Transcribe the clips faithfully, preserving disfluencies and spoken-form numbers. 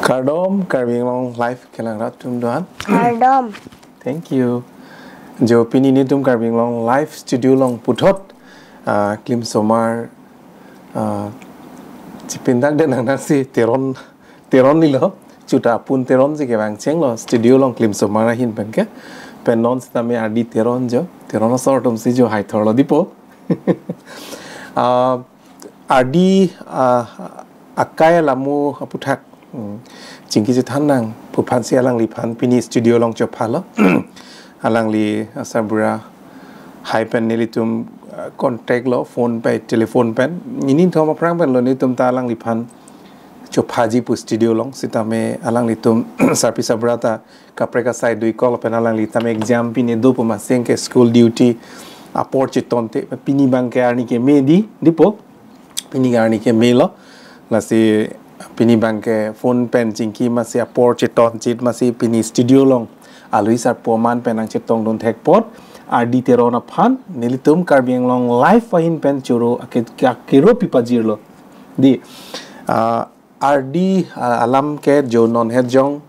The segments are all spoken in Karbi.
Kardom, Karbi Anglong Live kelang rat atum doan. Kardom. Thank you. Jo pini nelitum Karbi Anglong Live studio along puthot, ah, klimsomar, ah, chipindak den nang nasi Teron, Teron ni lo, chuta pun Teron si kevang chenglo, studio along klimsomar ahin pen ke, pen non sitame ardi Teron jo, Teron asor atum si jo hai thorlo dipo. Ah, ardi, ah, akai alamo aputhak, hmm, chingki chethan nang pu aphan si alangliphan pini studio along chophalo. Alangli asarbura hai pen nelitum, ah, contact lo, phone pen, telephone pen. Nini thom aphrang pen lo nelitum ta alangliphan chophaji pu studio along, sitame alanglitum sarpi sarbura ta kaprek asai dui kok pen alangli tame exam pine do pu maseng ke school duty apor chetonte, pini abang ke arni keme di, dipo. Pini ke arni keme lo. Lasi pini abang ke phone pen chingki masi apor cheton chit masi pini studio along alui sarpo aman pen nangchetongdun thek apot ardi Teron aphan nelitum Karbi Anglong Live ahin pen choro ake-, akero pi pajirlo. Di, ah, ardi, ah, alam ke jo non het jong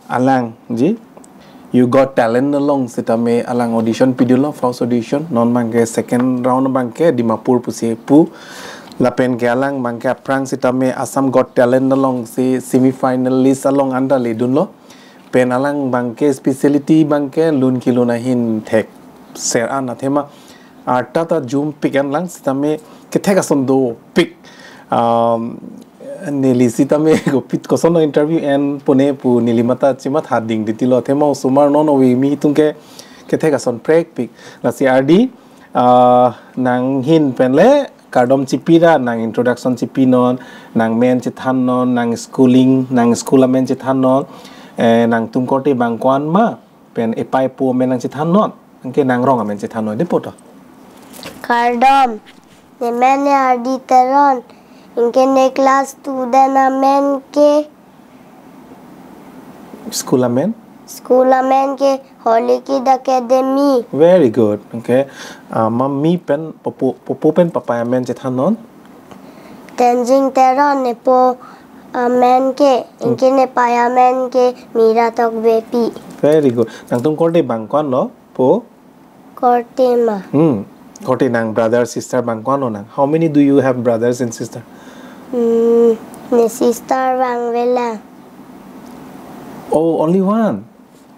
alang ji, You Got Talent along sitame alang audition pidunlo, first audition, non abang ke second round abang ke Dimapur pusi pu. Lapen ke alang abang ke aphrang sitame Assam Got Talent along si semifinalist along anta ledunlo. Pen alang abang ke speciality abang ke lun kelun ahin thek ser an athema arta ta jum pik an lang sitame kethek ason dopik. Um, neli sitame kopit koson interview en pone pu neli mata chimat hading ditilo athema osomar non ove mi atum ke kethek ason prekpik. Lasi ardi, ah, nang ahin pen le kardom chipi ra, nang introduction chipi non, nang men chethan non, nang schooling, nang school amen chethan non, eh, nangtum korte abang ko-an ma, pen epai epo amen nangchethan non, anke nang rong amen chethan non, dipo to. Kardom, ne men ne ardi Teron, anke ne class student amen ke School amen? School amen ke Holy Kid Academy. Very good. Okay. Ah, mami pen popo, popo pen papai amen chethan non? Tenzing Teron ne po amen ke, hmm, anke ne pai amen ke Mira Tokbepi. Very good. Nangtum korte abang ko-an lo, po? Korte ma. Hmm. Korte nang brother sister abang ko-an lo nang? How many do you have brothers and sister? Hmm, ne sister abang velang. Oh, only one.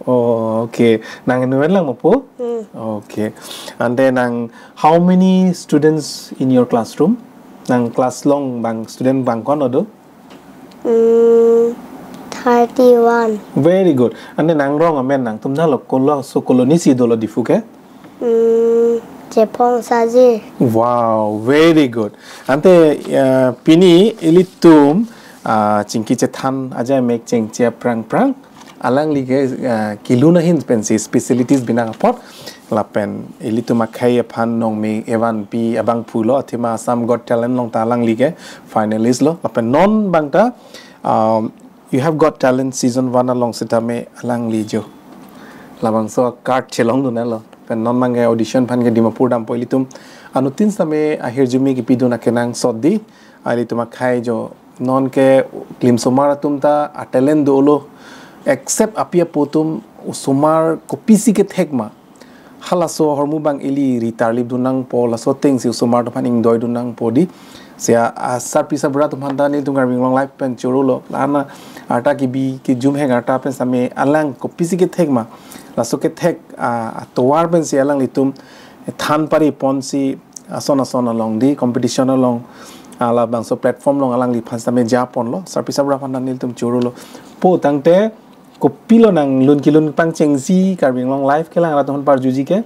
Oh, okay. Nang inutvelang ma po? Hmm. Okay. And then nang, how many students in your classroom? Nang class along abang student abang ko-an lo do? Hmm, thirty-one. Very good. And then nang rong amen nangtum na lo kolo so colony si dolo Diphu ke? Hmm, Chephong Sajir. Wow, very good. Ante, uh, pini ilitum, uh, chingki chethan ajai mek chengche aphrang phrang alangli ke, ah, kelun ahin pensi specialities binang apot. Lapen ilitum akhei aphan nongme evan pi abangphu lo, athema Assam Got Talent along ta alangli ke finalist lo. Lapen non abang ta, um, You Have Got Talent season one along sitame alangli jo labangso card chelongdun lo. Pen non abang ke audition aphan ke Dimapur dampo ilitum. Anuttin sitame ahirjume kepidun akenangsot di. Ilitum akhei jo non ke klimsomar atum ta a talent dolo, except api apo atum osomar kopisi kethek ma. Halaso ahormu abang ili ritarlip dun nangpo, laso atengsi osomar atum aphan ingdoidun nangpo di. Sia, ah, sarpi sarbura atum aphan ta nelitum Karbi Anglong Live pen choro lo. Lana arta kebi kejum hek arta pen sitame alang kopisi kethek ma. Laso kethek, ah, atovar pensi alanglitum than pari ponsi ason ason along di competition along, ah, labangso platform along alangliphan sitame japonlo, sarpi sarbura aphan ta nelitum choro lo. Po tangte kopilo nang lun kelun pangchengsi Karbi Anglong Live kelang rat atum aphan parjuji ke?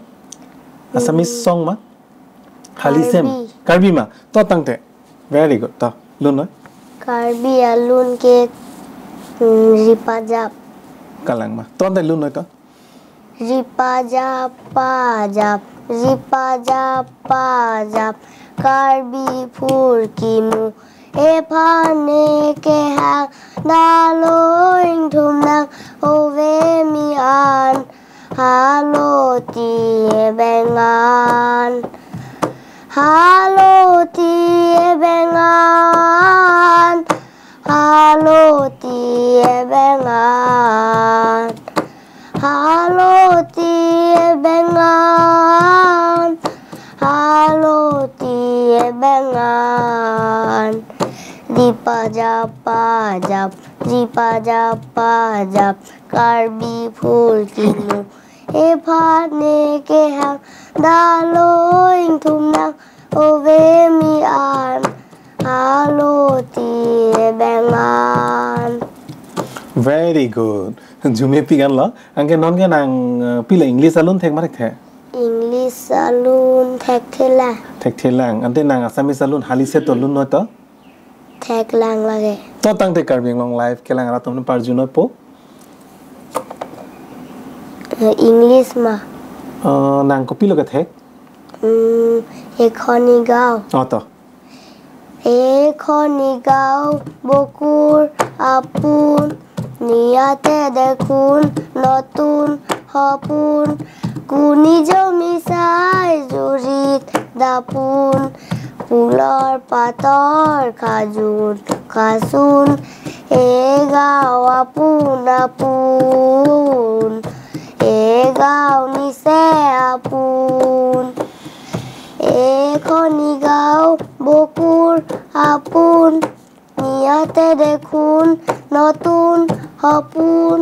Assamese song ma? Halisem. Karbi. Karbi ma? To tangte. Very good. To lun noi. Karbi alun ke, hmm, Ripajap. Kalang ma? To tangte lun noi to. Ripajap pajap, ripajap pajap, Karbi phurkimu. Ephan ne kehang, dalo ingthum nang, ove mi an. Haloti ebengan, haloti ebengan, haloti bengan. Ri pajap pajap, ri pajap pajap, Karbi phul kimu. Ephan ne kehang, dalo ingthum nang, ove mi an, alo ti bengan. Very good. Jumepik anlo. Anke non ke nang, eh, pilo English alun thek ma thekthe? English alun thekthelang. Thekthelang. Ante nang Assamese alun halise to lun noi to? Theklang lake. To tangte Karbi Anglong Live kelang rat atum parju noi po? Eh, English ma. Eh, nang kopilo kethek? Hmm, এখনি গাও. Oh to. এখনি গাও বকুল আপন, নিয়াতে দেখুন নতুন সপোন। কুনি জমি চাই জুৰিত দাপোন, ফুলৰ পাতৰ খাজোন কাচোন। এ গাঁও আপোন আপোন, এ গাঁও নিচে আপোন। এখনি গাঁও বকুল আপন, নিয়াতে দেখুন নতুন সপোন।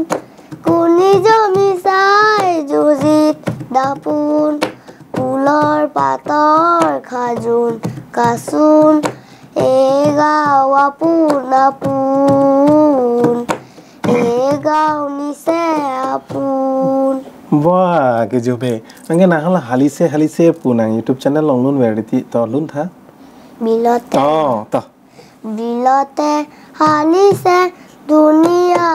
কুনি জমি চাই জুৰিত দাপোন, ফুলৰ পাতৰ খাজোন কাচোন। এ গাঁও আপোন আপোন, এ গাঁও নিচে আপোন। Wah, kejume. Anke nang hala halise halise pu nang YouTube channel along lun ver ti to lun tha. Bilote. Oh, to. Bilote halise ধুনীয়া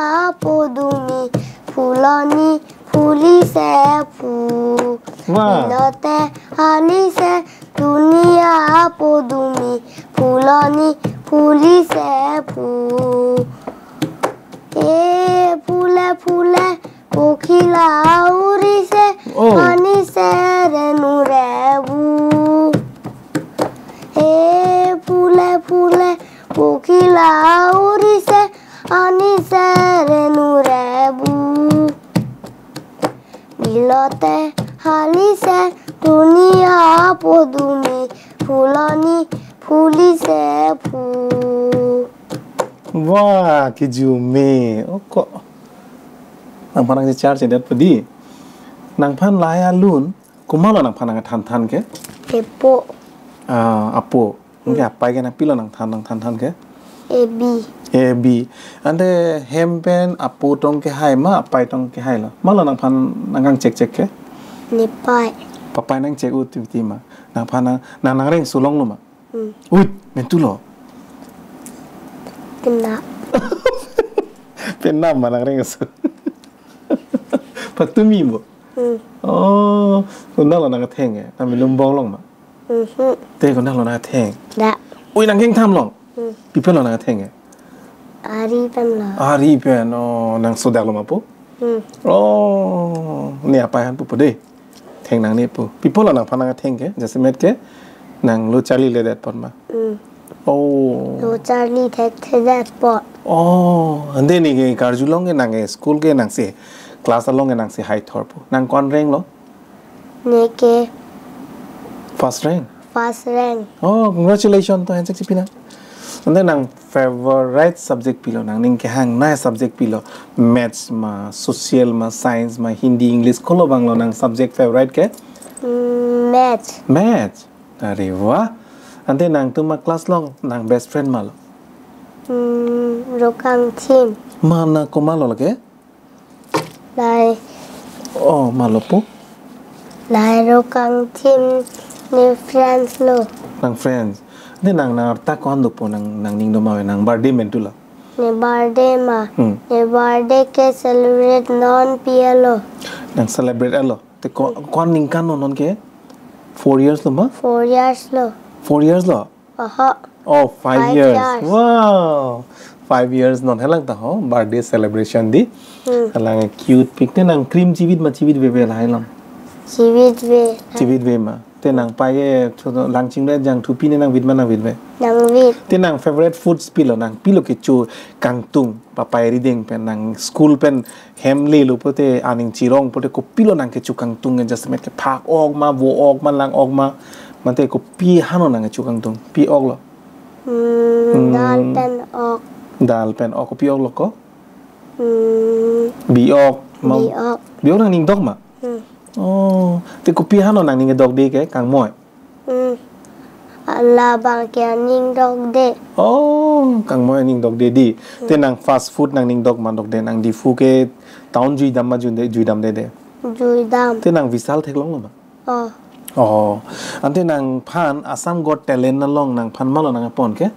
পদুমি, ফুলনি ফুলিছে ফুল। Wah. বিলতে হালিছে ধুনীয়া পদুমি, ফুলনি ফুলিছে ফুল। এ ফুলে ফুলে পখিলা উৰিছে, অ। আনিছে ৰেণু ৰেবু। এ ফুলে ফুলে পখিলা উৰিছে, আনিছে ৰেণু ৰেবু। বিলতে হালিছে ধুনীয়া পদুমি, ফুলনি ফুলিছে ফুল। Wah, kejume. Oko. Nangphan nangchechar chedet padi. Nangphan lahai alun, komatlo nangphan nangthan than ke? Epo. Ah, apo. Anke apai ke nangpilo nangthan nangthan than ke? Ebi. Ebi. Ante hem pen apo tong kehai ma, apai tong kehai lo? Komatlo nangphan nangkangchek chek ke? Nepai. Papai nangchek ut ti ma. Nangphan nang, nang nangreng sulong lo ma? Hmm. Uit, mentu lo. Penap. Penap ma nangreng su. Patumi bo. Hmm. Oh, konatlo nangtheng ke? Nang milum bong long ma? Mhm. Te konatlo nangtheng? Da. Ui, nang kengtham long. Hmm. Pi pen lo nangtheng ke? Ari pen lo. Ari pen, oh, nang sodak lo ma po? Hmm. Oh, ne apai han pupo de. Theng nangne pu. Pi pulo nangphan nangtheng ke, jasemet ke nang lo charli ledet pon ma. Hmm. Oh. Lo charli thekthedet pon. Oh, ante ne ke karjulong ke nang ke school ke nangsi class along ke nangsi hai thor pu. Nang ko-an rank lo? Ne ke first rank. First rank. Oh, congratulations to, hanchek chipi nang. Ante nang favorite subject pilo, nangning kehangnai subject pilo? Maths ma, social ma, science ma, Hindi, English, kolo abang lo nang subject favorite ke? Mm, maths. Maths. Are wah. Ante nangtum a-class along nang best friend komatlo? Mm, Rokangthim. Mana komatlo lake? Lahai. Oh, komatlo po? Lahai Rokangthim ne friends lo. Nang friends. Ante nang, nang arta ko-an dopo nang, nangning doma ave, nang birthday mentu lo? Ne birthday ma. Hmm. Ne birthday ke celebrate non pi-et lo. Nang celebrate-et lo. Te ko, ko-an ningkan lo non ke? Four years lo ma? Four years lo. Four years lo? Aha. Oh, five years. Five years. Wow. Five years non helang ta ho, birthday celebration di. Hmm. Helang cute pik te nang cream chivit ma chivitve ave lahai along? Chivitve. Chivitve ma. Te nang pai ke thu lang chingre jang thupi ne nangvit ma nangvitve? Nangvit. Te nang favorite foods pilo, nang pilo kecho kangtung? Papai rideng pen nang school pen hem lelo pote aning chirong pote kopilo nang kecho kangtung ke, jasemet ke phak-ok ma, vo-ok ma, lang-ok ma, Mate kopi han-o nang kecho kangtung? Pi ok lo? Hmm, dal Hmm. pen ok. Dal pen ok, kopi ok lo ko? Hmm. Bi ok. Ma- Bi ok. Bi ok nangning dok ma? Hmm. Oh, te kopi han-o nangning dok de ke, kangmoi? Hmm. Labang ke aning dok de. Oh, kangmoi aning dok de di. Te Hmm. nang fast food nangning dok ma dok de, nang Diphu ke town juidam ma jui de, juidam de de? Juidam. Te nang Vishal theklong lo ma? Oh. Oh. Ante nangphan Assam Got Talent along nangphan malo nangkepon ke?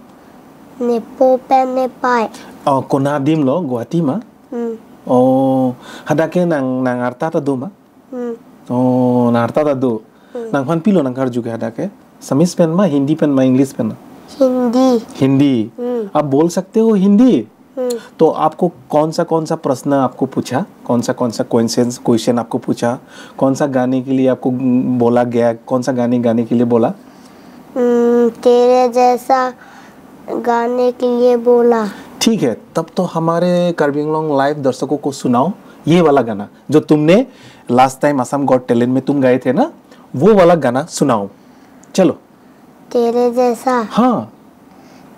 Nepo pen nepei. Oh, konat adim lo, Guwahati ma? Hmm. Oh, hadak ke nang, nang arta ta do ma? Hmm. Oh, nang arta ta do. Hmm. Nangphan pilo nangkarju ke hadak ke? Assamese pen ma, Hindi pen ma, English pen ma? Hindi. Hindi. हम्म। आप बोल सकते हो हिंदी? हम्म। तो आपको कौन सा, कौन सा प्रश्न आपको पूछा? कौन सा, कौन सा क्वेश्चन, क्वेश्चन आपको पूछा? कौन सा गाने के लिए आपको बोला गया? कौन सा गाने गाने के लिए बोला? हम्म, तेरे जैसा गाने के लिए बोला। ठीक है, तब तो हमारे कार्बी आंगलोंग लाइव दर्शकों को सुनाओ ये वाला गाना, जो तुमने last time Assam got talent में तुम गाए थे ना, वो वाला गाना सुनाओ। चलो। तेरे जैसा। हाँ।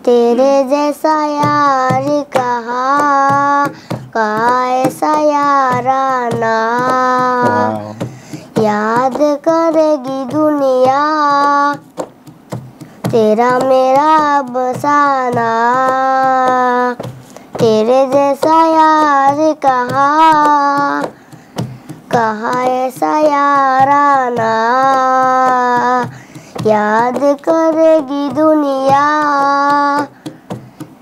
तेरे जैसा यार कहाँ, कहाँ ऐसा याराना। वाह। याद करेगी दुनिया तेरा मेरा अफसाना। तेरे जैसा यार कहाँ, कहाँ ऐसा याराना, याद करेगी दुनिया,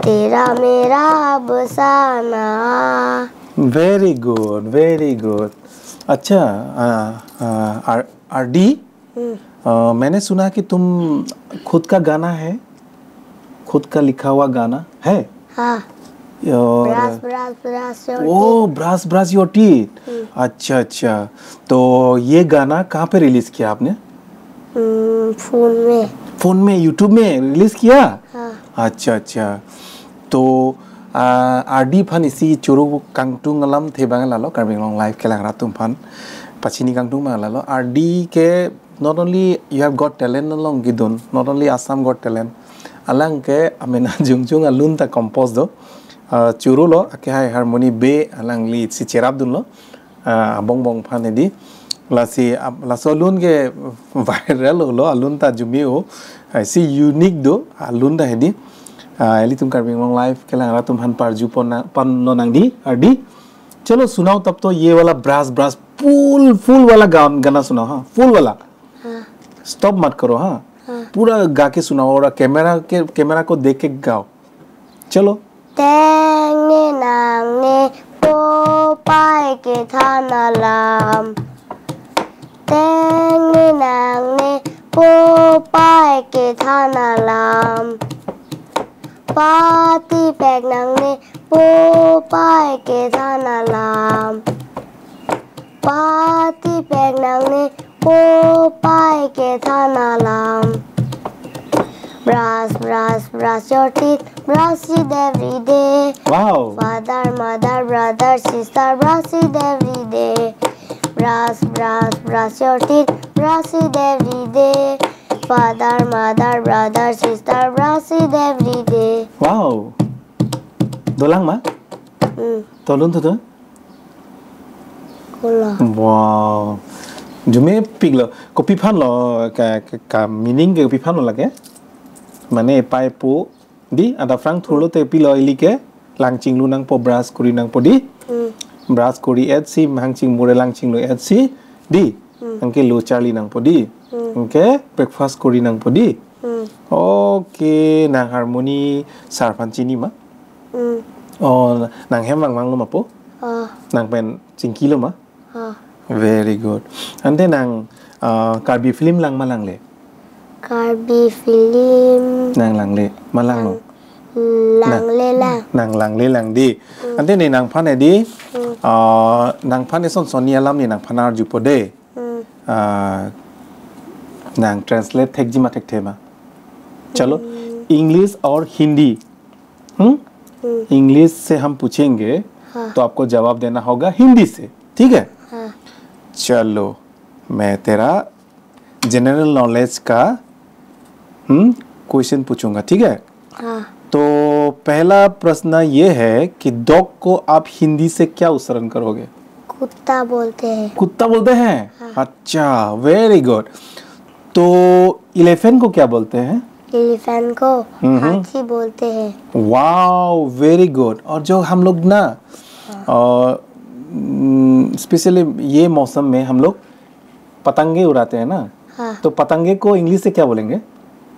तेरा मेरा अफसाना। Very good, very good। अच्छा, आ, आ, आर, आरडी, हम्म। अ, मैंने सुना कि तुम खुद का गाना है, खुद का लिखा हुआ गाना है? हाँ। और brush, brush, brush your oh, teeth. Brush, brush your teeth. हम्म। अच्छा, अच्छा। तो ये गाना कहाँ पे रिलीज किया आपने? हम्म, फोन में। फोन में, YouTube में रिलीज किया? हाँ। अच्छा, अच्छा। तो, आ, RD aphan isi choro kangtung alamthe abang lalo, Karbi Anglong Live kelang rat atum aphan pachini kangtung abang lalo. RD ke not only you have got talent along gidun, not only Assam got talent, alang ke amena jongjong alun ta compose do. Ah, choro lo, akehai harmony be, alangli si cherapdunlo. Ah, abongbong aphan hedi. Lasi, ah, laso alun ke viral lo, alun ta jumi o. Ah, si unique do, alun ta hedi. Ah, ilitum Karbi Anglong Live kelang rat atum aphan parju pon na, pon lo nang di, RD. चलो सुनाओ तब तो ये वाला brush brush full, full वाला गान, गाना सुनाओ, हाँ, फुल वाला। हाँ। स्टॉप मत करो, हाँ। हाँ। पूरा गा के सुनाओ और कैमरा के, कैमरा को देख के गाओ। चलो। Tengne nangne popai kethan alam. Tengne nangne popai kethan alam. Patipek nangne popai kethan alam. Patipek nangne popai kethan alam. Brush, brush, brush your teeth, brush it every day. Wow. Father, mother, brother, sister, brush it every day. Brush, brush, brush your teeth, brush it every day. Father, mother, brother, sister, brush it every day. Wow. Dolang ma? Hmm. To alun thu to? Kola. Wow. Jumepik lo. Kopi aphan lo ka, ka, ka meaning ke kopi aphan lo lake? Mane pai po di, adap aphrang thurlo te pilo ili ke, lang chinglu nangpo, brush kori nangpo di. Hmm. Brush kori et si, hang chingmure lang chinglu et si di. Hmm. Anke lo charli nangpo di. Hmm. Anke breakfast kori nangpo di. Hmm. Okay, nang harmony sar aphan chini ma? Hmm. Oh, nang hem vangvang lo ma po? Ah. Nang pen chingki lo ma? Ah. Very good. Ante nang, ah, Karbi film lang ma langle? Karbi film. Nang langle, ma lang lo? Lang, langle lang. Nang langle lang di. Hmm. Ante ne nangphan hedi, Hmm. ah, nangphan eson sonni alam ne nangphan arjupo de. Hmm. Ah, nang translate thekji ma thekthe ma? चलो, Hmm. English और हिंदी। हम्म? Hmm. English से हम पूछेंगे, हाँ। तो आपको जवाब देना होगा हिंदी से, ठीक है? हाँ। चलो, मैं तेरा जनरल नॉलेज का हम्म, क्वेश्चन पूछूंगा, ठीक है? हाँ। तो पहला प्रश्न ये है कि डॉग को आप हिंदी से क्या उच्चारण करोगे? कुत्ता बोलते हैं। कुत्ता बोलते हैं? हाँ। अच्छा, वेरी गुड। तो इलेफेंट को क्या बोलते हैं? एलिफेंट को हम्म। हाथी बोलते हैं। Wow, very good. और जो हम लोग ना, और स्पेशली ये मौसम में हम लोग पतंगे उड़ाते हैं ना, हाँ। तो पतंगे को इंग्लिश से क्या बोलेंगे?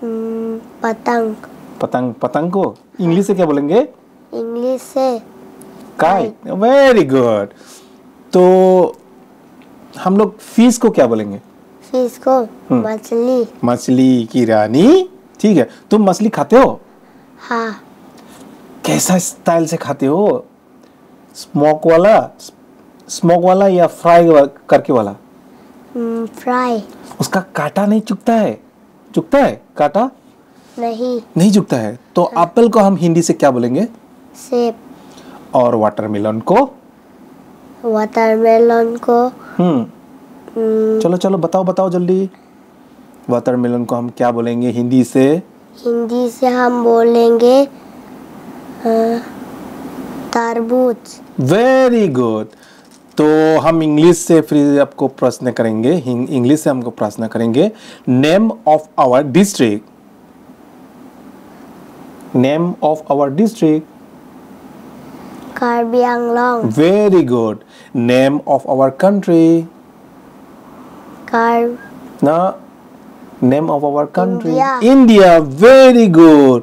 हम्म, पतंग। पतंग, पतंग को इंग्लिश से क्या बोलेंगे? इंग्लिश से काइट। Very good. तो हम लोग फिश को क्या बोलेंगे? फिश को हम्म। मछली। मछली की रानी। ठीक है, तुम मछली खाते हो? हाँ। कैसा स्टाइल से खाते हो? स्मोक वाला, स्मोक वाला या फ्राई वा-, करके वाला? हम्म, फ्राई। उसका कांटा नहीं चुभता है? चुभता है कांटा? नहीं। नहीं चुभता है। तो एप्पल को हम हिंदी से क्या बोलेंगे? सेब। और वाटरमेलन को? वाटरमेलन को हम्म। हम्म, चलो चलो, बताओ बताओ जल्दी। वाटरमेलन को हम क्या बोलेंगे हिंदी से? हिंदी से हम बोलेंगे अ, तरबूज। Very good. तो हम इंग्लिश से फिर आपको प्रश्न करेंगे, हिं- इंग्लिश से हमको प्रश्न करेंगे। Name of our district. Name of our district. Karbi Anglong. Very good. Name of our country. Car Na, name of our country. India. India. Very good.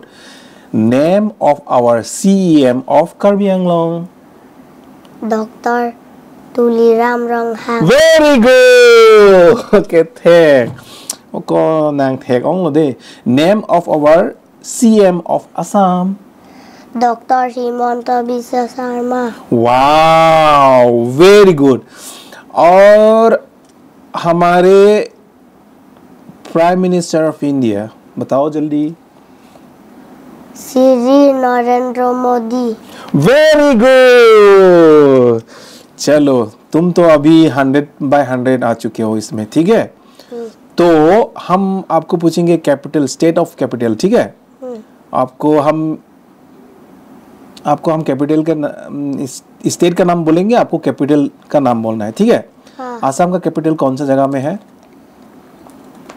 Name of our C E M of Karbi Anglong. Doctor Tuliram Ronghang. Very good. Okay, thek. Oko nang thek onglo de. Name of our C M of Assam. Doctor Himanta Biswa Sarma. Wow, very good. और हमारे prime minister of India, बताओ जल्दी। Shri Narendra Modi. Very good. चलो, तुम तो अभी hundred by hundred आ चुके हो इसमें, ठीक है? हम्म। तो हम आपको पूछेंगे कैपिटल, स्टेट ऑफ कैपिटल, ठीक है? हम्म, आपको हम आपको हम कैपिटल का न- इस स्टेट का नाम बोलेंगे, आपको कैपिटल का नाम बोलना है, ठीक है? हाँ। आसाम का कैपिटल कौन सा जगह में है?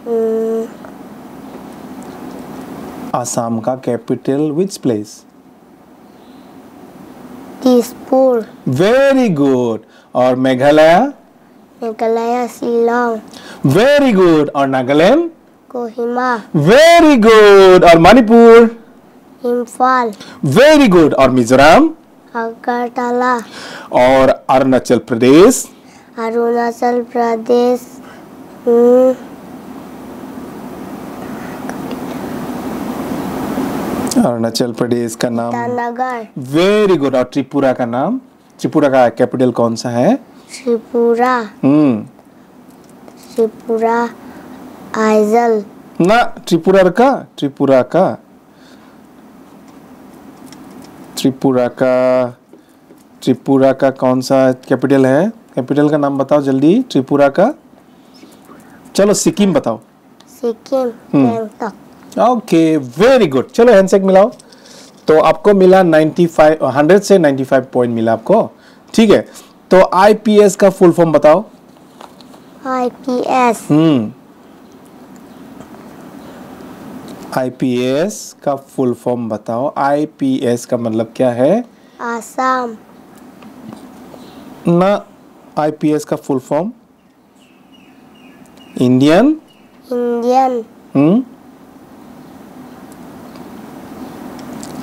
हम्म, आसाम का capital, which place? Dispur. Very good. और मेघालय? मेघालय शिलोंग। Very good. और नागालैंड? कोहिमा। Very good. और मणिपुर? इम्फाल। Very good. और मिजोरम? अगरतला। और अरुणाचल प्रदेश? अरुणाचल प्रदेश। हम्म, अरुणाचल प्रदेश का नाम। ईटानगर। Very good. और त्रिपुरा का नाम, त्रिपुरा का कैपिटल कौन सा है? त्रिपुरा। हम्म। त्रिपुरा। आइजल। ना, त्रिपुरा का, त्रिपुरा का, त्रिपुरा का, त्रिपुरा का कौन सा कैपिटल है? कैपिटल का नाम बताओ जल्दी, त्रिपुरा का। चलो, सिक्किम बताओ। सिक्किम। हम्म। गैंगटॉक। Okay, very good. चलो, हैंडशेक मिलाओ। तो आपको मिला नाइन्टी फ़ाइव, हंड्रेड से नाइन्टी फ़ाइव पॉइंट मिला आपको, ठीक है? तो आईपीएस का फुल फॉर्म बताओ। आईपीएस। हम्म। आईपीएस का फुल फॉर्म बताओ। आईपीएस का मतलब क्या है? आसाम। ना, आईपीएस का फुल फॉर्म इंडियन। इंडियन। हम्म।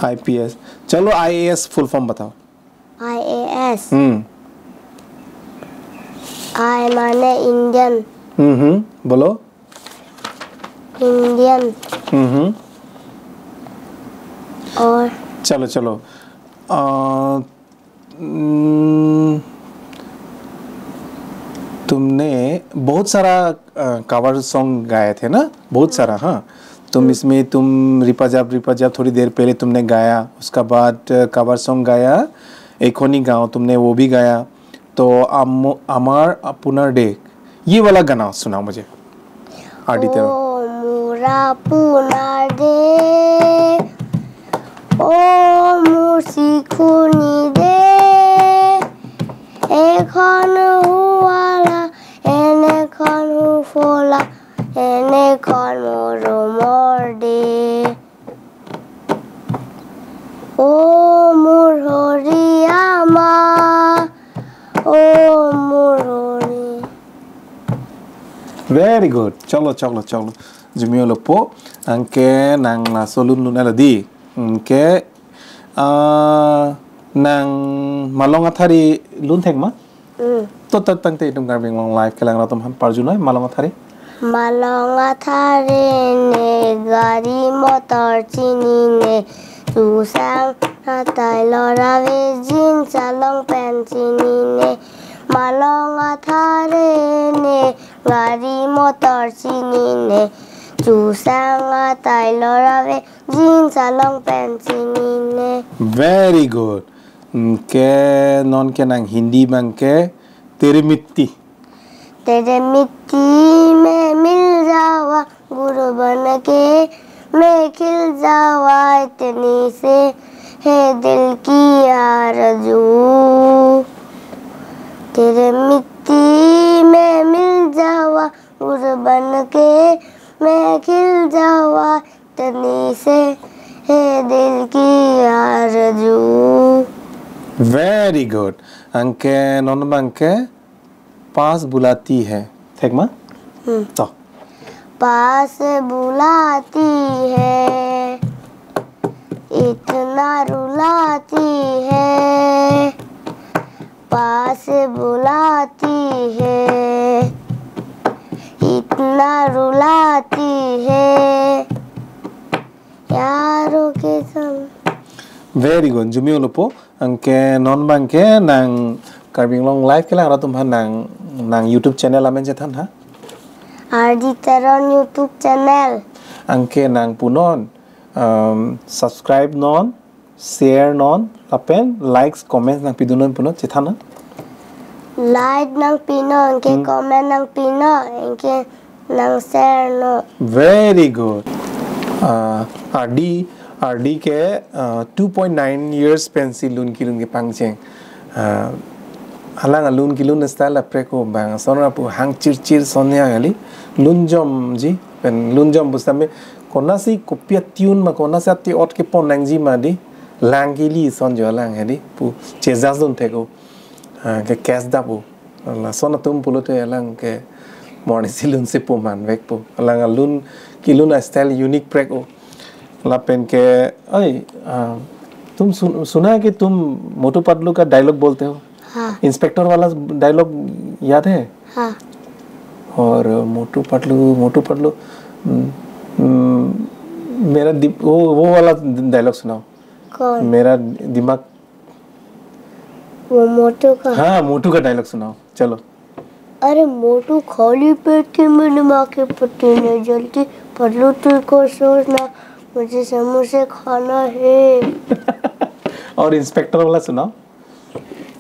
आईपीएस। चलो, आईएएस फुल फॉर्म बताओ। आईएएस। हम्म। आई माने इंडियन। हम्म हम्म, बोलो। इंडियन। हम्म हम्म। और चलो चलो। आ, हम्म, तुमने बहुत सारा कवर सॉन्ग गाए थे ना, बहुत सारा। हाँ, तुम इसमें, तुम रिपा जाप रिपा जाप थोड़ी देर पहले तुमने गाया, उसका बाद कवर सॉन्ग गाया, एखনি গাওঁ, तुमने वो भी गाया। तो আম- আমাৰ আপোনাৰ দেশ, ये वाला गाना सुनाओ मुझे। आरडी तेरो। ओ मोर আপোনাৰ দে, অ মোৰ চিকুনি দে, এখন শুৱালা, এনেখন সুফলা, এনেখন মৰমৰ দে। অ মোৰ হৰি আমা, অ মোৰ Hari. Very good. Choklo, choklo, choklo. Jumi olopo. Anke nang laso lun lun ala di. Anke, ah, nang Malong Athare lun thek ma? Hmm. To ta tangte itum Karbi Anglong Live kelang arat atum aphan parjunoi Malong Athare. Malong Athare ne gari motor chinine, chusang atai lorave jeans along pant chinine. Malong Athare ne gari motor chinine, chusang atai lorave jeans along pant chinine. Very good. Anke non ke nang Hindi abang ke Tere Mitti. तेरे मिट्टी में मिल जावा, गुरबन के मैं खिल जावा इतनी से, है दिल की आरज़ू। तेरे मिट्टी में मिल जावा, गुरबन के मैं खिल जावा इतनी से, है दिल की आरज़ू। Very good. Anke non abang ke पास बुलाती है. Thek ma? Hmm. To. पास बुलाती है, इतना रुलाती है, पास बुलाती है, इतना रुलाती है, यारों के संग। Very good. Jumi olopo. Anke non abang ke nang Karbi Anglong Live kelang arat atum aphan nang, nang YouTube channel amen chethan ha? R D Teron YouTube channel. Anke nang punon, um, subscribe non, share non, lapen likes, comments nangpidunon punon chethan ha? Like nangpinon, anke Hmm. comment nangpinon, anke nang share non. Very good. Ah, R D, R D ke, ah, two point nine years pensi lun kelun kepangcheng. Ah, alang alun kelun style apre ko bang. Son ra pu hang chirchir sonia kali. Lunjomji, pen lunjom pusitame konasi kopi a-tune ma konasi ati ot kepon nangji ma di. Lang kili son jo lang hedi. Pu chejas dun thek o. Ah, ke cash dap o. Lason atum pulote alang ke morning si lun si pu manvekpo. Alang alun kelun a-style unique prek o. Lapen ke, "Oi, ah, तुम सुन, सुना है कि तुम मोटू पतलू का डायलॉग बोलते हो?" हाँ। इंस्पेक्टर वाला डायलॉग याद है? हाँ। और मोटू पतलू, मोटू पतलू, हम्म, हम्म, मेरा दि-, वो, वो वाला डायलॉग सुनाओ। कौन? मेरा दिमाग वो मोटू का? हाँ, मोटू का डायलॉग सुनाओ, चलो। अरे मोटू, खाली पेट थी, मैंने माँ के पत्ती नहीं जलती, पतलू तू को सोचना, मुझे समोसे खाना है। और इंस्पेक्टर वाला सुनाओ।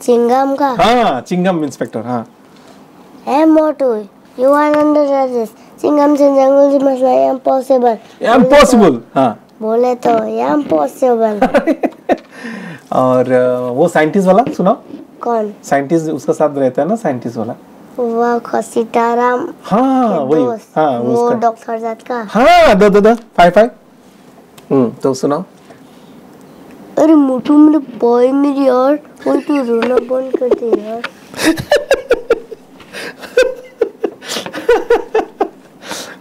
चिंगम का? हाँ, चिंगम इंस्पेक्टर, हाँ। Hey Motu, you are under arrest. Chingum से जंगल से मसला, ये impossible। ये impossible, हाँ। बोले तो ये impossible। और, अ, वो साइंटिस्ट वाला सुनाओ। कौन? साइंटिस्ट उसका साथ रहता है ना, साइंटिस्ट वाला। वो खसीटाराम हाँ, के वही। दोस्त, हाँ, वो उसका। डॉक्टर जाट का। हाँ, दो, दो, दो, five, five। हम्म, तो सुनाओ। अरे मोटू, मेरे पाँव मेरे यार, कोई तो रोना बंद कर दे यार।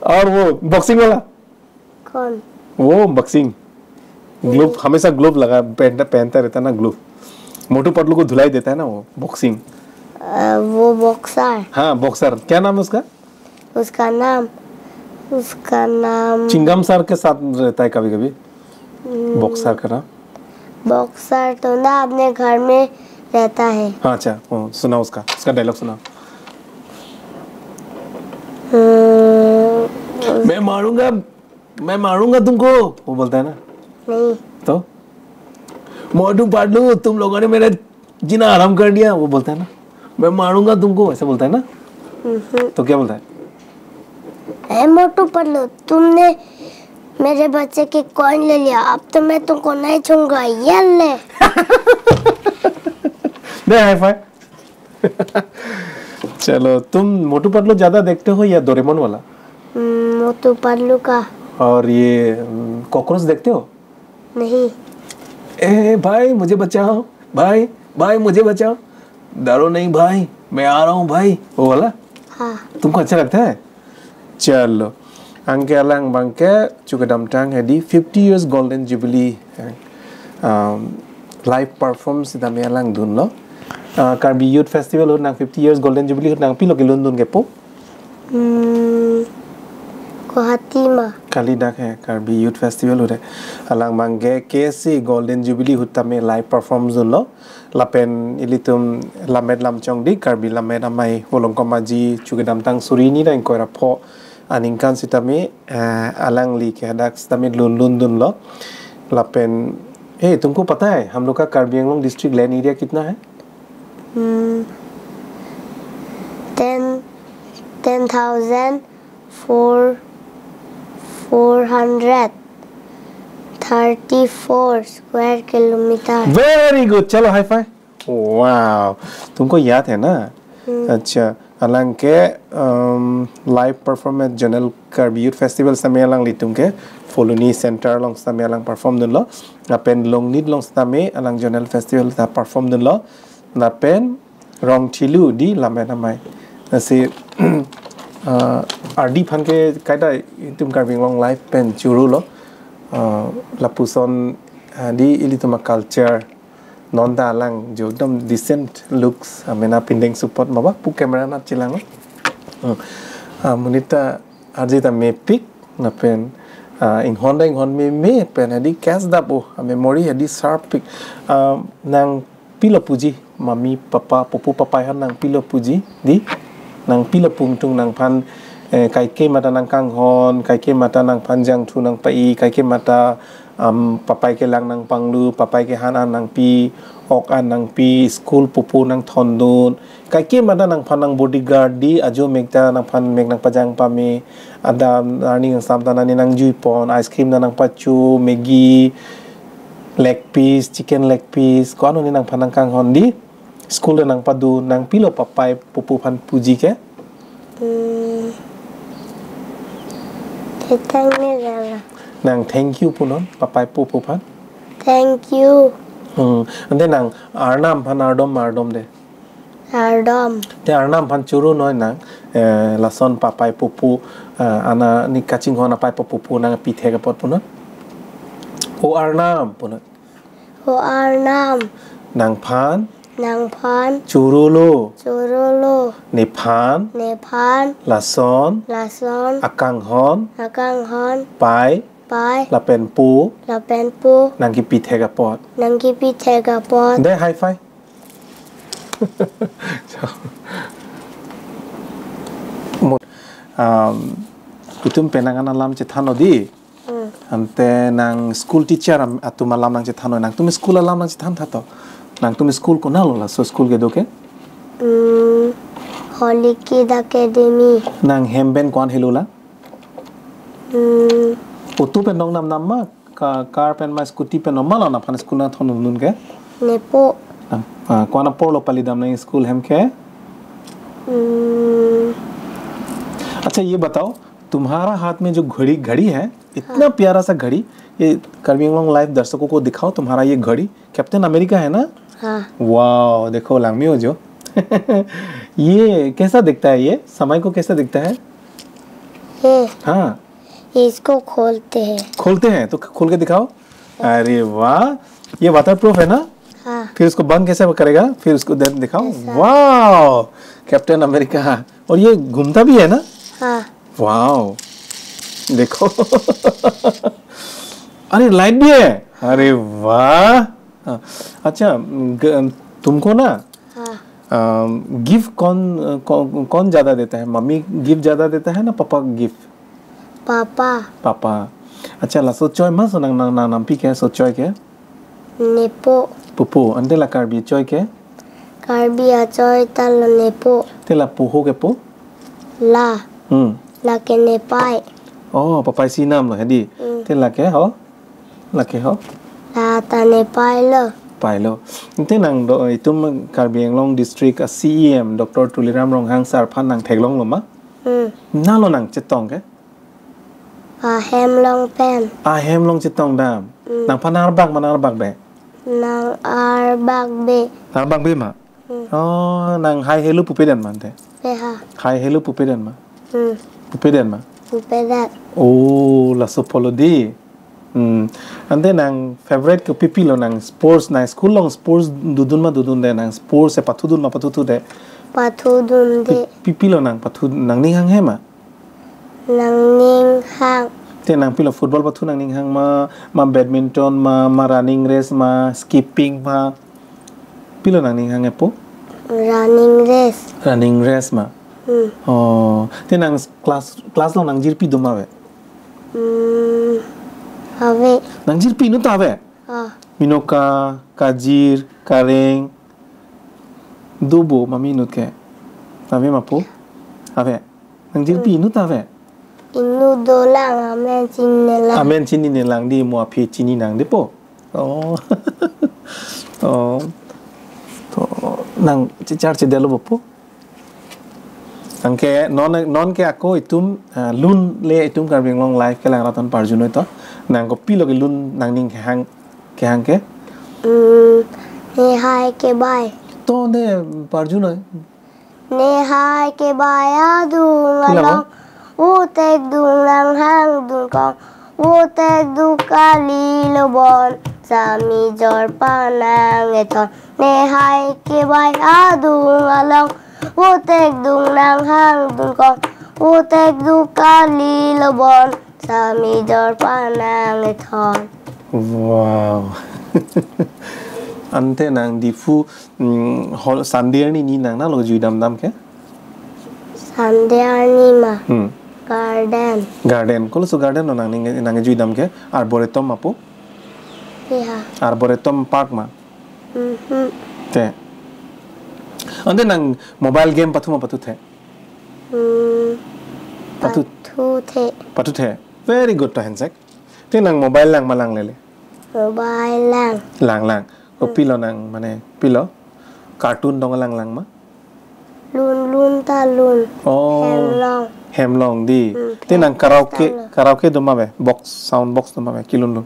और वो बॉक्सिंग वाला? कौन? वो बॉक्सिंग। ग्लोव, हमेशा ग्लोव लगा पहनता, पहनता रहता है ना, ग्लोव। मोटू पतलू को धुलाई देता है ना वो, बॉक्सिंग। अ, वो बॉक्सर। हाँ, बॉक्सर। क्या नाम है उसका? उसका नाम, उसका नाम चिंगम सर के साथ रहता है कभी-कभी। हम्म। बॉक्सर का नाम? बॉक्सर तो ना अपने घर में रहता है। हाँ, अच्छा, वो सुनाओ उसका, उसका डायलॉग सुनाओ। हम्म। मैं मारूंगा, मैं मारूंगा तुमको, वो बोलता है ना? नहीं। तो? मोटू पतलू, तुम लोगों ने मेरा जीना हराम कर दिया, वो बोलता है ना? मैं मारूंगा तुमको, ऐसा बोलता है ना? हम्म। तो क्या बोलता है? ए मोटू पतलू, तुमने मेरे बच्चे के कॉइन ले लिया, अब तो मैं तुमको नहीं छूंगा, ये ले। दे हाई फाइव। चलो, तुम मोटू पतलू ज्यादा देखते हो या डोरेमोन वाला? हम्म, मोटू पतलू का। और ये, हम्म, कॉकरोच देखते हो? नहीं। ए भाई, मुझे बचाओ, भाई, भाई, मुझे बचाओ, डरो नहीं भाई, मैं आ रहा हूँ भाई, वो वाला? हाँ। तुमको अच्छा लगता है? चलो, anke alang abangke chu kedamtang hedi fifty years golden jubilee, eh, um, live performance sitame alang dunlo. Ah, Karbi Youth Festival ahut nang fifty years golden jubilee ahut nang pilo kelun dun kepo? Hmm, Guwahati ma. Kali dak he Karbi Youth Festival ahut he. Alang abangke K S A golden jubilee ahut tame live performance dunlo. Lapen ilitum lammet lamchong di Karbi Lammet Amei Volongkom Aji chu kedamtang suri hini ra ingkoi ra pho aningkan sitame, eh, alangli ke hadak sitame lun lun dunlo. Lapen, hey, तुमको पता है हम लोग का कार्बी Anglong district land area कितना है? Hmm, ten, ten thousand four, four hundred thirty-four square kilometer. Very good. चलो, high five. Wow, तुमको याद है ना? हम्म। अच्छा, alangke, um, live performance Zonal Karbi Youth Festival sitame alanglitum ke Phuloni Center along sitame alang perform dunlo. Lapen Longnit along sitame alang Zonal Festival ta perform dunlo. Lapen Rongthelu di Lammet Amei. Lasi, uh, ardi aphan ke kaita itum Karbi Anglong live pen chorolo. Uh, lapuson, uh, di ilitum a-culture. Non ta alang jo ekdom decent looks, ah, mena pindeng support ma ba pu camera nat chelang. Hmm. Ah, monit ta arje ta mepik, lapen, ah, inghon ta inghon meme, pen hedi catch dap o, ah, memory hedi sharp pik. Ah, nang pilo puji, mami, papa, pupu, papai aphan nang pilo puji, di? Nang pilo pungtung nangphan, eh, kaike mata nang kanghon, kaike mata nangphan jangthu nang pai, kaike mata, am, papai kelang nang panglu, papai ke han an nangpi, ok an nangpi, school pupu nang thondun. Kaike mata nangphan nang bodyguard di, ajo mek ta nangphan mek nang pajang pame, adam arni nang sam ta nani nang jui pon, ice cream ta nang pachu, Maggi, leg piece, chicken leg piece, ko-an hini nangphan nang kanghon di, school ta nang padu, nang pilo papai pupu aphan puji ke? Hmm. Thank you, Dada. Nang thank you punon, papai pupu aphan. Thank you. Hmm. Ante nang arnam aphan ardom, ardom de. Ardom. Te arnam aphan choro noi nang, eh, lason papai pupu, eh, ana ni kachinghon apai pupu nang pithek apot punon. O arnam punon. O arnam. Nangphan. Nangphan. Chorolo. Chorolo. Nephan. Nephan. Lason. Lason. Akanghon. Akanghon. Pai. Pai. Lapen po. Lapen po. Nang kipithek apot. Nang kipithek apot. De, high five. Mo-, um, itum penang an alam chethanlo di. Hmm. Ante nang school teacher am-, atum alam nang chethanlo, nangtum school alam nang chethan tha to. Nangtum school konatlo laso school kedo ke? Hmm, Holy Kid Academy. Nang hem pen ko-an helo la? Hmm. Auto pen dong nam nam ma? Ka-, car pen ma scooty pen ma lo nangphan school nang thondun ke? Nepo. Ah, ah, ko-an apor lo palidam nang school hem ke? Hmm. अच्छा, ये बताओ, तुम्हारा हाथ में जो घड़ी, घड़ी है, इतना हाँ। प्यारा सा घड़ी, ये Karbi Anglong Live दर्शकों को दिखाओ, तुम्हारा ये घड़ी Captain America है ना? हाँ। वाओ, देखो, langme ho jo। ये कैसा दिखता है ये? समय को कैसा दिखता है? ये? हाँ। इसको खोलते हैं। खोलते हैं, तो खोल के दिखाओ। अरे वाह, ये वाटरप्रूफ है ना? हाँ। फिर उसको बंद कैसे करेगा? फिर उसको दे-, दिखाओ। ऐसा। Wow, captain America. और ये घूमता भी है ना? हाँ। वाओ, देखो। अरे, लाइट भी है। अरे वाह। हाँ। अच्छा, ग-, तुमको ना, हाँ। अम, गिफ्ट कौन, कौन, कौन ज्यादा देता है? मम्मी गिफ्ट ज्यादा देता है ना पापा गिफ्ट? पापा। पापा। Accha, laso choi ma so nang, nang, nang nampi ke, so choi ke? Nepo. Pupu, ante la Karbi choi ke? Karbi achoi ta lo nepo. Te la puho kepu? La. Hmm. Lake ne pai. Oh, papai si namlo hedi. Hmm. Te lake ho? Lake ho? La ta ne pai lo. Pai lo. Ante nang do itum Karbi Anglong District a C E M Doctor Tuliram Ronghang sir aphan nang theklonglo ma? Hmm. Nalo nang chetong ke? Ahem along pen. Ahem along chetong dam. Hmm. Nangphan nang arbak ma nang arbak be? Nang arbak be. Nang arbak be ma? Hmm. Oh, nang hi hello pupe den ma ante? Pe ha. Hi hello pupe den ma? Hmm. Pupe den ma? Pupe den. Oh, laso apotlo di. Hmm. Ante nang favorite ke pipilo nang sports, nang school along sports dodun ma dodunde, nang sports e pathudun ma pathuthude? Pathudunde. Pi-, pipilo nang pathu nangning hanghe ma? Nangning hang. Te nang pilo football pathu nangning hang ma, ma badminton ma, ma running race ma, skipping ma? Pilo nangning hanghe po? Running race. Running race ma? Hmm. Oh, te nang class, class along nang jirpi do ma ave? Hmm, ave. Nang jirpi inut ave? Ah. Minoka, Kajir, Kareng. Do bo ma inut ke? Ave ma po? Ave. Nang jirpi inut ave? Inut dolang, amen chininelang. Amen chininelang di, mo aphi chini nang di po. Oh. Oh. To nang chichar chedelo bo po. Anke non, non ke ako itum, ah, lun le itum Karbi Anglong Live kelang raton parjunoi to. Nang kopilo ke lun nangning kehang, kehang ke? Hmm, ne hai kebai. To ne parjunoi. Ne hai kebai adung along. Pulang, oh. Utek dung nang hang dung kong. Utek du kali lo bon, sami jor panang ethon. Ne hai kebai adung along, utek dung nang hang dung kong. Utek du kali lo bon, sami jor panang ethon. Wow. Ante nang Diphu, mm, hol Sunday arni ni nang nalo jui dam dam ke? Sunday arni ma. Hmm. Garden. Garden. Koloso garden lo nangning, nang jui dam ke? Arboretum ma po? Iya. Arboretum Park ma? Mhm. Te. Ante nang mobile game pathu ma pathuthe? Hmm. Pathu. Pathuthe. Pathuthe. Very good to handshake. Te nang mobile lang ma langlele? Mobile lang. Lang lang. Ko, hmm, pilo nang mane pilo? Cartoon dong lang lang ma? Lun lun ta lun. Oh. Hem along. Hem along di. Hmm, te nang hem karaoke, ta lun. Karaoke do ma ave? Box, sound box do ma ave? Kelun lun.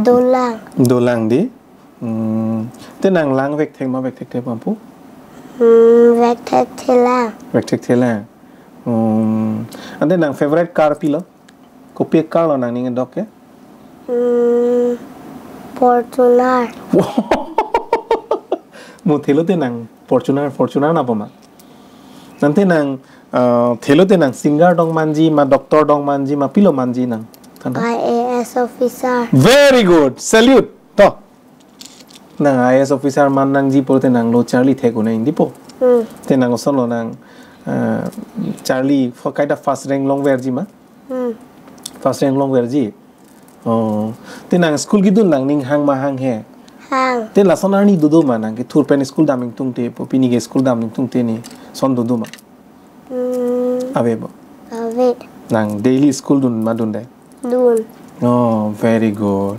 Dolang. Dolang di. Hmm. Te nang lang vek thek ma vek thekthe ma po? Hmm, vek thekthe lang. Vek thekthe lang. Hmm. Ante nang favorite car pilo? Kopi car lo nangning dok ke? Hmm, Fortuner. Mo thelo te nang Fortuner, Fortuner na po ma? Ante nang, ah, thelo te nang singer dong manji ma, doctor dong manji ma, pilo manji nang? Tanda? I A S officer. Very good. Salute. To. Nang I A S officer man nangji pulote nang lo charli thek un-e di po. Hmm. Te nang osonlo nang, eh, charli pho kaita first rank longverji ma? Hmm. First rank longverji. Oh. Te nang school kedun nangning hang ma hanghe? Hang. Te lason arni dodo ma nang kethur pen school dam ingtungte po, pini ke school dam ingtungte ni son dodo ma? Hmm. Ave bo? Ave. Nang daily school dun ma dunde? Dun. Oh, very good.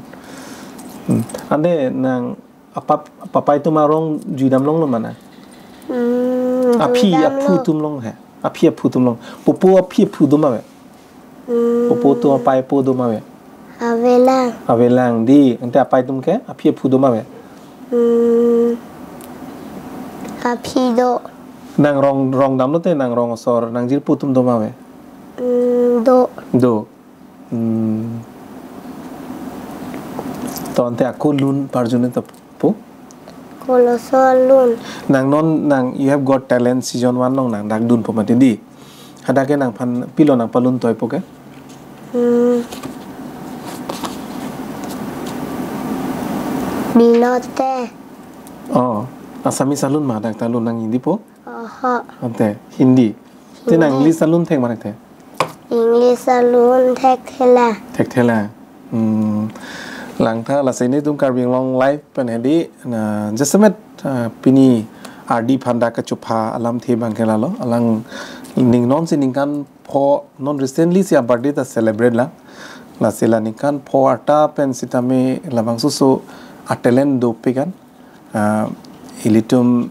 Hmm. Ante nang apap, papai atum arong jui dam longlo ma nang? Hmm, aphi jui dam aphu lo. Atum longhe. Aphi aphu atum long. Popo aphi aphu do ma ave? Hmm. Popo atum apai apo do ma ave? Ave lang. Ave lang di. Ante apai atum ke aphi aphu do ma ave? Hmm. Aphi do. Nang rong, rong damlo te nang rong asor, nang jirpo atum do ma ave? Hmm, do. Do. Hmm. To ante ako lun parjunoi to po? Koloso lun. Nang non nang You Have Got Talent season one along nang dak dunpo mati di. Hadak ke nangphan pilo nang palun toipo ke? Hmm. Binote. Oh, Assamese alun ma dak ta lun nang Hindi po? Oho. Ante, Hindi. Te nang Hindi. English alun thek ma thekthe? English alun thekthe lang. Thekthe lang. Hmm. Langtha lasi netum Karbi Anglong Live pen hedi, na, jasemet, ah, pini ardi aphan dak kachupha alamthe abang ke lalo, alang Ning non si ningkan pho, non recently si a-birthday ta celebrate lang. Lasi la ningkan pho arta pen sitame labangso oso a-talent dopik an. Ah, ilitum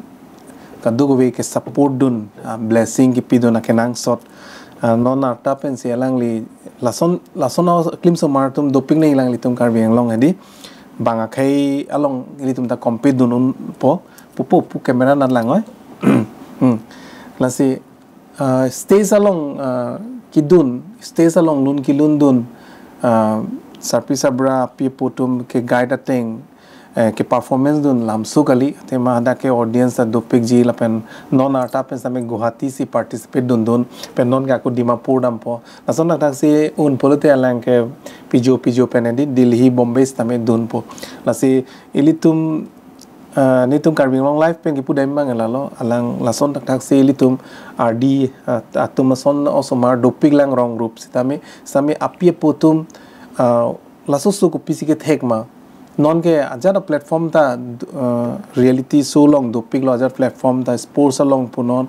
kadokave ke-support dun, ah, blessing kepidun akenangsot. Ah, non arta pen si alangli lason, lason aklim osomar atum dopik nangji alanglitum Karbi Anglong hedi. Bang akhei along ilitum ta compete dun unpo. Pupo pu camera nat lang oi. Hmm. Lasi, ah, stage along, ah, kedun, stage along lun kelun dun, ah, sarpi sarbura api apo atum ke-guide ateng, eh, ke-performance dun lamso kali, athema hadak ke audience ta dopikji lapen non arta pen sitame Guwahati si participate dundun, pen non ke ako Dimapur dampo. Lason thakthak si un pulote alang ke pijo pijo pen hedi Delhi, Bombay sitame dunpo. Lasi ilitum, ah, netum Karbi Anglong Live pen kipu dam abang lalo, alang lason thakthak si ilitum ardi, ah, atum ason osomar dopik lang rong rup sitame, sitame api apo atum, ah, laso oso kopisi kethek ma. Non ke ajat a-platform ta, ah, reality show along dopiklo, ajat platform ta sports along punon,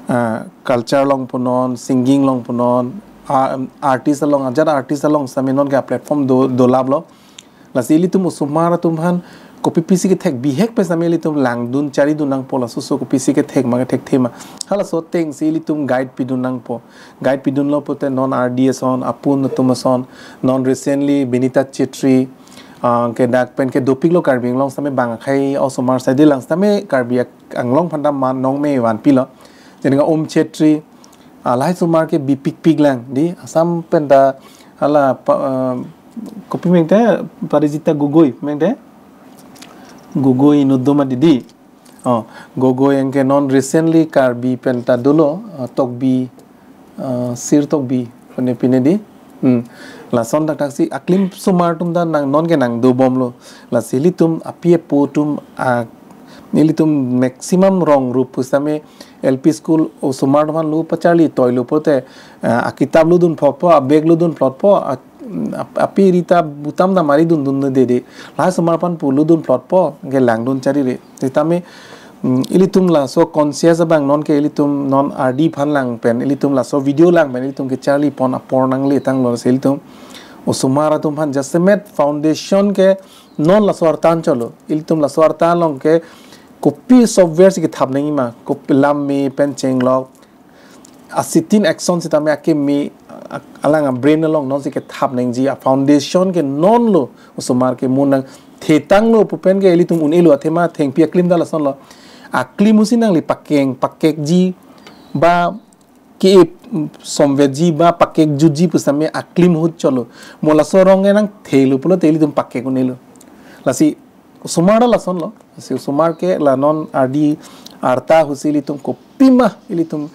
ah, culture along punon, singing along punon, ah, artist along, ajat artist along sitame non ke a-platform do, dolaplo. Lasi ilitum osomar atum aphan kopipisi kethek bihek pen sitame ilitum langdun charidun nangpo, laso oso kopisi kethek ma, kethekthe ma. Halaso ateng si ilitum guide pidun nangpo. Guide pidunlo pulote non ardi ason, apun atum ason, non recently Binita Chetri, ah, ke dak pen ke dopiklo Karbi Anglong sitame bang akhei osomar side lang sitame Karbi Anglong aphan ta man nangme vanpilo. Jeni ka Om Chetri, ah, lahai osomar ke bipikpik lang di, Assam pen ta hala pa, ah, kopi meng te, Parijita Gogoi meng te, Gogoi inut do ma didi. Oh, Gogoi anke non recently Karbi pen ta dolo, ah, Tokbi, ah, Sir Tokbi, pine pine di. Hmm. Lason thakthak si aklim osomar atum ta nang non ke nangdobomlo. Lasi ilitum api apo atum, ah, ilitum maximum rong rup pu sitame L P school osomar atum aphan lu pacharli toilo pulote, ah, akitap ludun phlotpo, a-bag ludun phlotpo, a-, ap-, api rita butam ta mari dundun dede. Lahai osomar aphan pu ludun phlotpo, ke langdun charire. Sitame, mm, ilitum laso conscious abang non ke ilitum non ardi aphan lang pen, ilitum laso video lang pen, ilitum kecharli pon apor nangle tanglo si ilitum osomar atum aphan jasemet foundation ke non laso arta an cholo. Ilitum laso arta along ke kopi software si kethap nangji ma, kopi lam me pen chenglok, a-scene action sitame akimi, a-, alang a-brain along non si kethap nangji, a-foundation ke nonlo, osomar ke mo nangthetanglo pu pen ke ilitum un-elo, athema thengpi aklim ta lasonlo. Aklim pusi nangli pakeng, pakekji, ba ki somvetji, ba pakekjutji pu sitame aklim ahut cholo. Mo laso arong ke nangthelo pulote ilitum pakek un-elo. Lasi osomar ta lasonlo. Lasi osomar ke la non ardi arta ahut si ilitum kopima ilitum,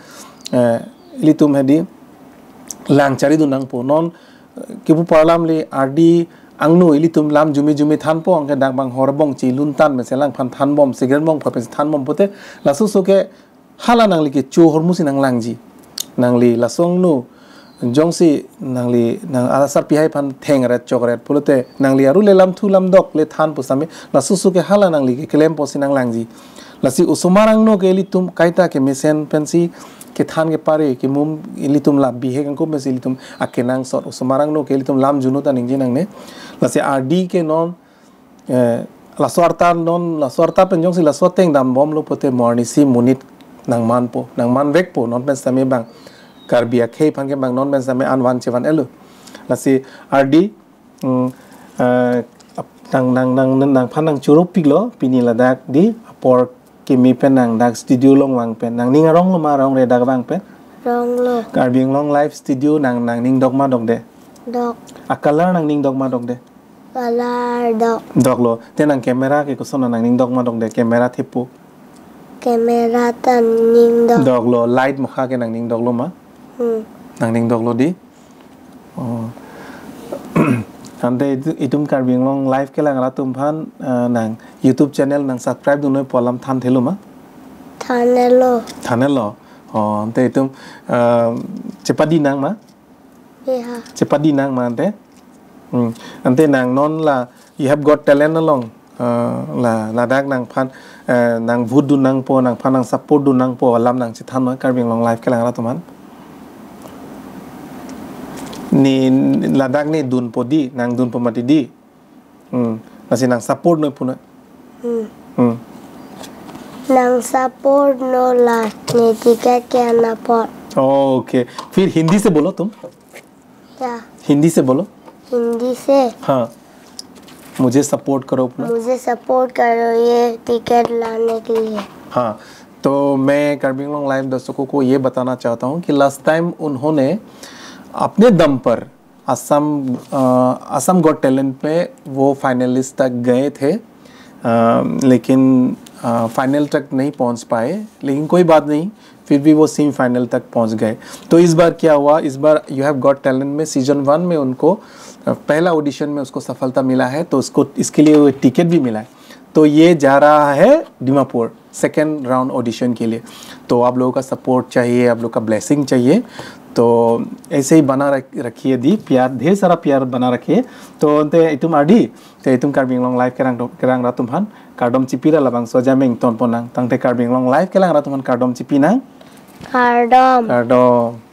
eh, ilitum hedi lang charidun nangpo. Non, eh, kipu parlam le ardi angno ilitum lam jume jume thanpo, anke dak bang hor bong chi luntan mese alangphan thanbom, cigarette bong pha pensi thanbom pulote laso oso ke hala nangli kecho ahormu si nanglangji. Nangli laso angno jongsi nangli nang asarpi hai aphan thengret chokret pulote nangli aru le lamthu lamdok le than pu sitame laso oso ke hala nangli keklempo si nanglangji. Lasi osomar angno ke ilitum kaita kemesen pensi kethan kepare kemum ilitum la bihek angko pensi ilitum akenangsot osomar angno ke ilitum lam juno ta ningje nangne. Lasi ardi ke non, eh, laso arta non, laso arta pen jongsi laso ateng dambomlo pulote mo arnisi monit nangmanpo, nangmanvekpo, non pen sitame bang Karbi akhei aphan ke bang non pen sitame an van chevan-etlo. Lasi ardi, mm, eh, ap-, nang, nang, nang, nangphan nangchoro piklo, pini ladak di, apor kimi pen nang dak studio along vang pen, nangning aronglo ma arongre dak vang pen? Ronglo. Karbi Anglong Live Studio nang, nangning dok ma dokde? Dok. A-color nangning dok ma dokde? Color dok. Doklo. Te nang camera ke koson nangning dok ma dokde? Camera thepo? Camera ta ning dok. Doklo. Light mokha ke nangning doklo ma? Hmm. Nangning doklo di? Oh. Ante itu, itum Karbi Anglong Live kelang rat atum aphan, eh, nang YouTube channel nang subscribe dun noi pu alam thanthelo ma? Thanelo. Thanelo. Oh, ante itum, eh, chepadi nang ma? Iya. Chepadi nang ma ante? Hmm. Ante nang non la You Have Got Talent along, eh, la, ladak nangphan, eh, nang vote dun nangpo, nangphan nang support dun nangpo alam nang chethan noi Karbi Anglong Live kelang rat atum aphan? Ni ladak ni dunpo di, nangdunpo mati di. Hmm. Lasi nang support noi pu noi. Hmm. Hmm. Nang support non la ne ticket ke ana apot. Okay, फिर हिंदी से बोलो तुम। Ya, हिंदी से बोलो। Hindi se. हाँ, मुझे सपोर्ट करो अपना। मुझे सपोर्ट करो ये टिकट लाने के लिए। हाँ, तो मैं कार्बी आंगलोंग लाइव दर्शकों को ये बताना चाहता हूँ कि लास्ट टाइम उन्होंने अपने दम पर असम अ, असम गॉट टैलेंट में वो फाइनलिस्ट तक गए थे, अ, लेकिन फाइनल तक नहीं पहुंच पाए। लेकिन कोई बात नहीं, फिर भी वो सेमीफाइनल तक पहुंच गए। तो इस बार क्या हुआ, इस बार यू हैव गॉट टैलेंट में सीजन वन में उनको अ, पहला ऑडिशन में उसको सफलता मिला है, तो उसको, इसके लिए वो टिकट भी मिला है। तो ये जा रहा है दीमापुर सेकेंड राउंड ऑडिशन के लिए। तो आप लोगों का सपोर्ट चाहिए, आप लोग का ब्लेसिंग चाहिए। तो ऐसे ही बना रख, रखिए दी प्यार, ढेर सारा प्यार बना रखिए। तो ante itum ardi, te itum Karbi Anglong Live kerang, kerang rat atum aphan kardom chipi ra labangso ajameng ton pon nang. Tangte Karbi Anglong Live kelang rat atum aphan kardom chipi nang. Kardom. Kardom.